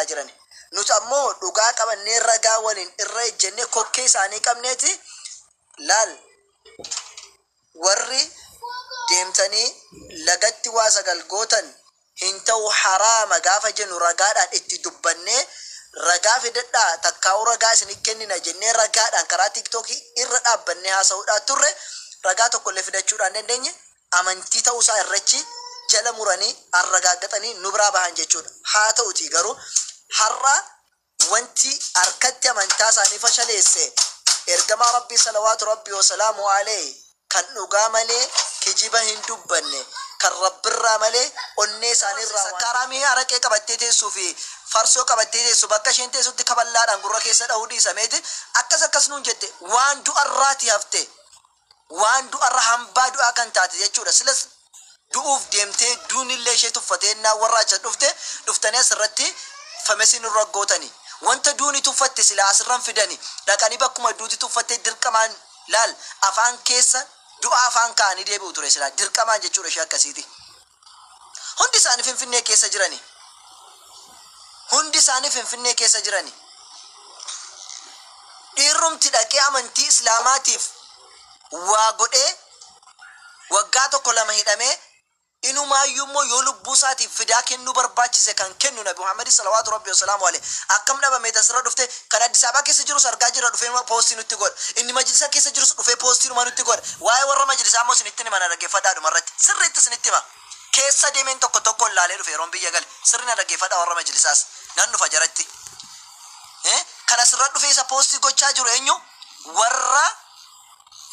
jechaa jirani. Nuti ammoo dhugaa qabannee ragaa waliin irra ejjennee kokkee isaanii qabneeti laal warri deemtanii lagatti waa sagal gootan hin ta'u haraama gaafa jennu ragaadhaan itti dubbannee ragaa fidadhaa takkaa'uu ragaa isin kennina jennee ragaadhaan karaa TikTokii irra dhaabbannee haasa'uudhaa turre ragaa tokkollee fidachuudhaan dandeenye amantii ta'uusaa irrachi jala muranii arragaaggaxanii nu biraa bahan jechuudha. Haa ta'utii garuu har'a wanti harkatti amantaa isaanii fashaleesse ergamaa Rabbii salawaatu Rabbii wasalaamu alayhi kan dhugaa malee kijiba hin dubbanne kan Rabbirraa malee onnee isaaniirraa sakkaaraamii araqee qabattee teessuu fi farsoo qabattee teessu bakka isheen teessutti kaballaadhaan gurra keessa dha'uu dhiisameeti akkas akkas nuun jette waan du'arraati hafte waan du'arra hambaa du'aa kan taate jechuudha. Silas du'uuf deemtee duunillee ishee tuffatee naa warra acha dhufte dhuftanii asirratti famesii nurra gootanii wanta duuni tuffatte silaa asirran fidani dhaqanii bakkuma duuti tuffatte dirqamaan laal afaan keessa du'a afaan kaa'anii deebi'u ture silaa dirqamaan jechuudha ishee akkasiiti. Hundi isaanii Finfinnee keessa jirani. Hundi isaanii Finfinnee keessa jirani. Dhiirrumti dhaqee amantii Islaamaatiif waa godhee waggaa tokko lama hidhamee inumaayyuu immoo yoo lubbuu isaatiif fidaa kennuu barbaachise kan kennu Nabi Muhammad salawaatu Rabbi wasalaamu alayhi akkam dhabame asirra dhufte kan Addis Ababaa keessa jirus argaa jira dhufee poostii nutti godha inni majlisa keessa jirus dhufee poostii numa nutti godha waa'ee warra majlisaa immoo isinitti hima na dhaggeeffadhaa dhumarratti sirriitti isinitti hima keessa deemeen tokko tokko laalee dhufe yeroon biyya gale sirri na dhaggeeffadhaa warra majlisaas nan dhufa jaratti kan asirra dhufee isa poostii gochaa jiru eenyu warra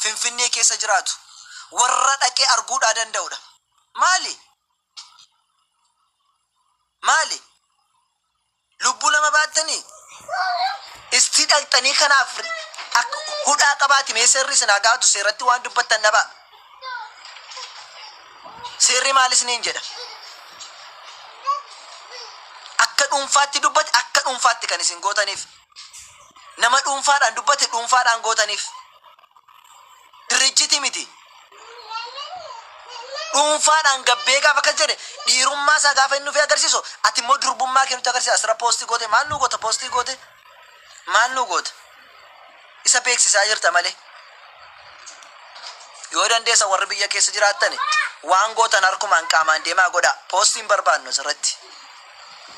Finfinnee keessa jiraatu warra dhaqee arguudhaa danda'udha. Maali? Maali? Lubbuu lama baattanii istii dhaqxanii kanaaf akka hudhaa qabaati mee seerri isin haa gaafatu seeratti waan dubbattan dhabaa. Seerri maal isiniin jedha? Akka dhuunfaatti dubbate akka dhuunfaatti kan isin gootaniif. Nama dhuunfaadhaan dubbate dhuunfaadhaan gootaniif. Dirrijjiti miti. Dhuunfaadhaan gabbee gaafa akkas jedhe dhiirummaa isaa gaafa inni dhufee agarsiisu ati immoo durbummaa kee nutti agarsiisa asirra poostii goote maal nuu goota poostii goote maal nuu goota isa beeksisaa jirta malee. Yoo dandeessa warri biyya keessa jiraattani waan gootan harkumaan qaamaan deemaa godhaa poostii hin barbaannu asirratti.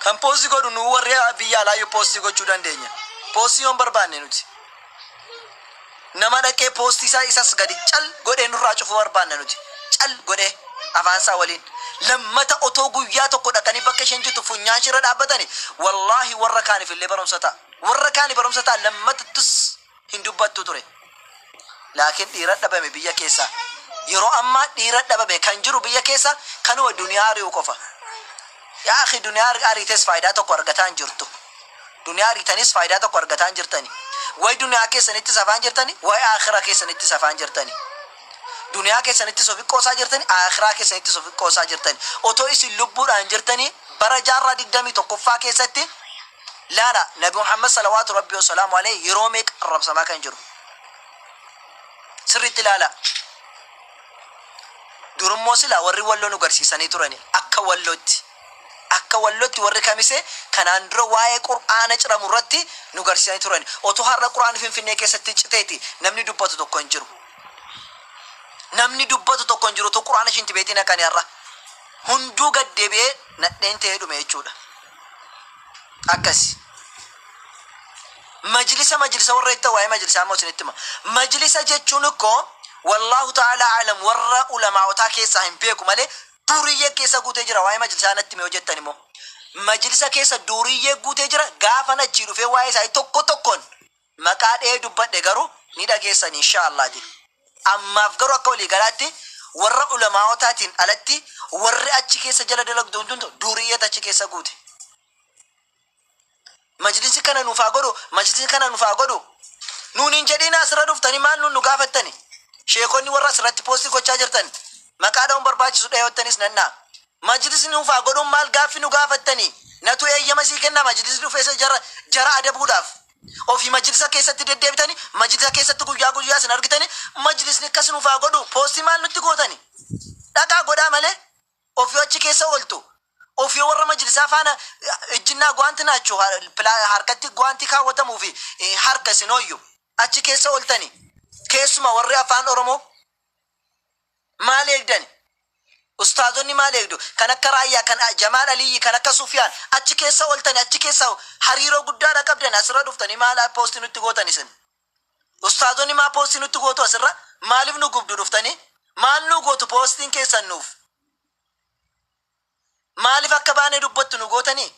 Kan poostii godhu nu warri biyya alaayyuu poostii gochuu dandeenya. Poostii yoo hin barbaanne nuti. Nama dhaqee poostii isaa isas gadi cal godhee nurraa cufuu barbaanna nuti. Cal godhee afaan isaa waliin. Lammata otoo guyyaa tokko dhaqanii bakka isheen jirtu funyaan ishee irra dhaabbatani wallaahi warra kaaniif illee barumsa ta'a. Warra kaani barumsa ta'a lammatattus hin dubbattu ture. Laakiin dhiira dhabame biyya keessa. Yeroo ammaa dhiira dhabame kan jiru biyya keessa kanuma duniyaa ari'u qofa. Yaa akhi duniyaa ariites faayidaa tokko argataa hin jirtu. Duniyaa ariitanis faayidaa tokko argataa hin jirtani. Way duniyaa keessanittis afaan jirtani, way aakhira keessanittis afaan jirtani. Duniyaa keessanittis ofi qoosaa jirtani, aakhiraa keessanittis ofi qoosaa jirtani. Otoo isin lubbuudhaan jirtanii bara jaarraa 21ffaa keessatti laala Nabi Muhammad salawaatu Rabbi wasalaamu alayhi yeroo meeqa arrabsamaa kan jiru. Sirriitti ilaala. Durummoo silaa warri walloo nu garsiisanii turani akka wallootti. Akka wallootti warri kamisee kanaan dura waa'ee qur'aana ciramu irratti nu garsiisanii turani. Otoo har'a qur'aanni Finfinnee keessatti citeeti namni dubbatu tokko hin jiru. Namni dubbatu tokko hin jiru otoo qur'aana shintibeetii naqani har'a. Hunduu gad deebi'ee nadheen ta'ee dhume jechuudha. Akkasi. Majlisa majlisa warra itti waa'ee majlisaa immoo isinitti hima. Majlisa jechuun ikkoo wallaahu ta'ala alam warra ulamaa'otaa keessaa hin beeku malee duuriyyee keessa guutee jira waa'ee majlisaa natti hime hojjettan immoo. Majlisa keessa duuriyyee guutee jira gaafan achii dhufee waa'ee isaanii tokko tokkoon maqaa dhahee dubbadhe garuu ni dhageessan inshaa Allaati. Ammaaf garuu akka walii galaatti warra ulamaa'otaatiin alatti warri achi keessa jala dalagdu hundumtu duuriyyeetu achi keessa guute. Majlisi kana nuuf haa godhu, majlisi kana nuuf haa godhu. Nuun hin jedhiin asirra dhuftanii maal nuun nu gaafattani? Sheekonni warra asirratti poostii gochaa jirtan maqaa dha'uun barbaachisu dhayottanis nannaa. Majlisni nuuf haa godhuun maal gaaffi nu gaafattani? Natu eeyyama sii kenna majlisni dhufee isa jara jara adabuudhaaf. Ofii majlisa keessatti deddeebitani, majlisa keessatti guyyaa guyyaa isin argitani, majlisni akkas nuuf haa godhu, poostii maal nutti gootani? Dhaqaa godhaa malee ofii achi keessa ooltu. Ofii warra majlisaa faana ijjinnaa gwaanti naachuu harkatti gwaanti kaawwatamuu fi harka isin hoyyu achi keessa ooltani. Keessuma warri afaan Oromoo maal eegdani? Ustaazonni maal eegdu? Kan akka Raayyaa, kan Jamaal Aliyyi, kan akka Sufiyaan achi keessa ooltani, achi keessa hariiroo guddaadha qabdan. Asirra dhuftanii maal poostii nutti gootan isin? Ustaazonni maa poostii nutti gootu asirra? Maaliif nu gubdu dhuftanii? Maal nu gootu poostiin keessan nuuf? Maaliif akka baanee dubbattu nu gootanii?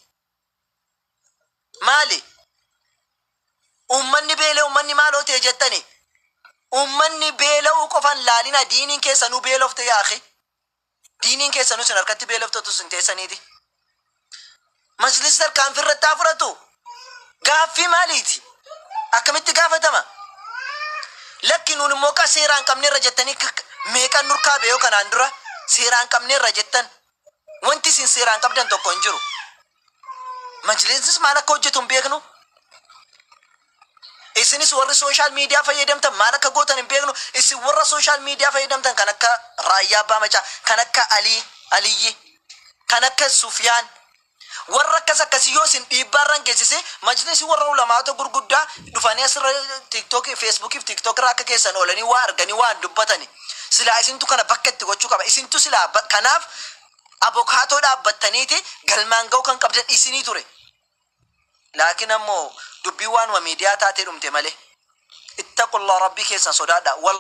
Maali? Uummanni beela'e, uummanni maaloo ta'e jettani? Uummanni beela'uu qofan laalina, diiniin keessanuu beelofte yaaqi. Diiniin keessanuu isin harkatti beeloftatu isin teessaniiti. Majlis tarkaanfii irratti haa fudhatu. Gaaffii maaliiti? Akkamitti gaafatama? Lakki, nuun immoo qa seeraan qabneerra jettanii meeqan nurkaa beeyoo kanaan dura seeraan qabneerra jettan. Wanti isin seeraan qabdan tokko hin jiru. Majlisnis maal akka hojjetu hin beeknu. Isinis warri social media fayyadamtan maal akka gootan hin beeknu. Isin warra social media fayyadamtan kan akka Raayyaa Abbaa Macaa, kan akka Alii Aliyyi, kan akka Sufiyaan, warra akkas akkasii yoo isin dhiibbaarran geessise, majlisi warra ulamaata gurguddaa dhufanii asirra Tiiktookii, Feesbuukii fi Tiiktook irra akka keessan oolanii waa arganii waan dubbatani. Silaa isintu kana bakka itti gochuu qaba. Isintu silaa kanaaf abokaatoo dhaabbattaniiti galmaan ga'uu kan qabdan isinii ture. Laakiin ammoo dubbii waanuma miidiyaa taatee dhumte malee. Ittaqullah, rabbii keessan sodaadha.